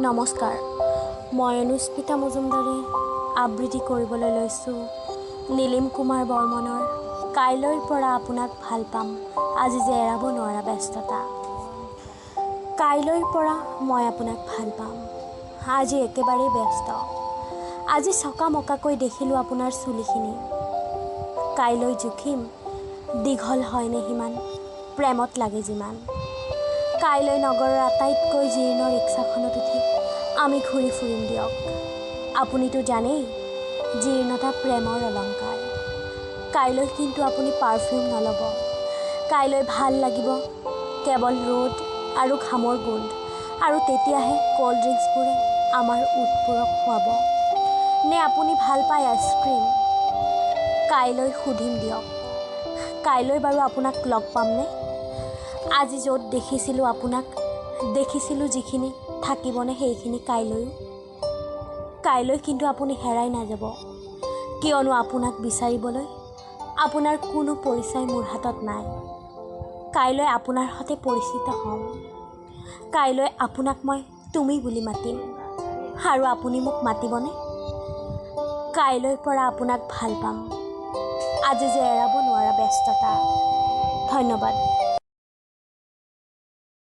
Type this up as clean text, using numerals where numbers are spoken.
নমস্কাৰ, মই অনুস্মিতা মজুমদাৰে আবৃত্তি কৰিবলৈ লৈছোঁ নীলিম কুমাৰ বৰ্মনৰ কাইলৈৰ পৰা আপোনাক ভাল পাম, আজি যে এৰাব নোৱাৰা ব্যস্ততা। কাইলৈৰ পৰা মই আপোনাক ভাল পাম, আজি একেবাৰেই ব্যস্ত। আজি চকামকাকৈ দেখিলোঁ আপোনাৰ চুলিখিনি, কাইলৈ জুখিম দীঘল হয়নে সিমান, প্ৰেমত লাগে যিমান। কাইলৈ নগৰৰ আটাইতকৈ জীৰ্ণ ৰিক্সাখনত উঠি আমি ঘূৰি ফুৰিম দিয়ক, আপুনিতো জানেই জীৰ্ণতা প্ৰেমৰ অলংকাৰ। কাইলৈ কিন্তু আপুনি পাৰফিউম নল'ব, কাইলৈ ভাল লাগিব কেৱল ৰ'দ আৰু ঘামৰ গোন্ধ, আৰু তেতিয়াহে ক'ল্ড ড্ৰিংকছবোৰে আমাৰ ওঁঠবোৰক খুৱাব। নে আপুনি ভাল পায় আইচক্ৰীম? কাইলৈ সুধিম দিয়ক, কাইলৈ বাৰু আপোনাক লগ পামনে? আজি য'ত দেখিছিলোঁ আপোনাক, দেখিছিলোঁ যিখিনি, থাকিবনে সেইখিনি কাইলৈও? কাইলৈ কিন্তু আপুনি হেৰাই নাযাব, কিয়নো আপোনাক বিচাৰিবলৈ আপোনাৰ কোনো পৰিচয় মোৰ হাতত নাই। কাইলৈ আপোনাৰ সৈতে পৰিচিত হ'ম, কাইলৈ আপোনাক মই তুমি বুলি মাতিম, আৰু আপুনি মোক মাতিবনে? কাইলৈৰ পৰা আপোনাক ভাল পাম, আজি যে এৰাব নোৱাৰা ব্যস্ততা। ধন্যবাদ।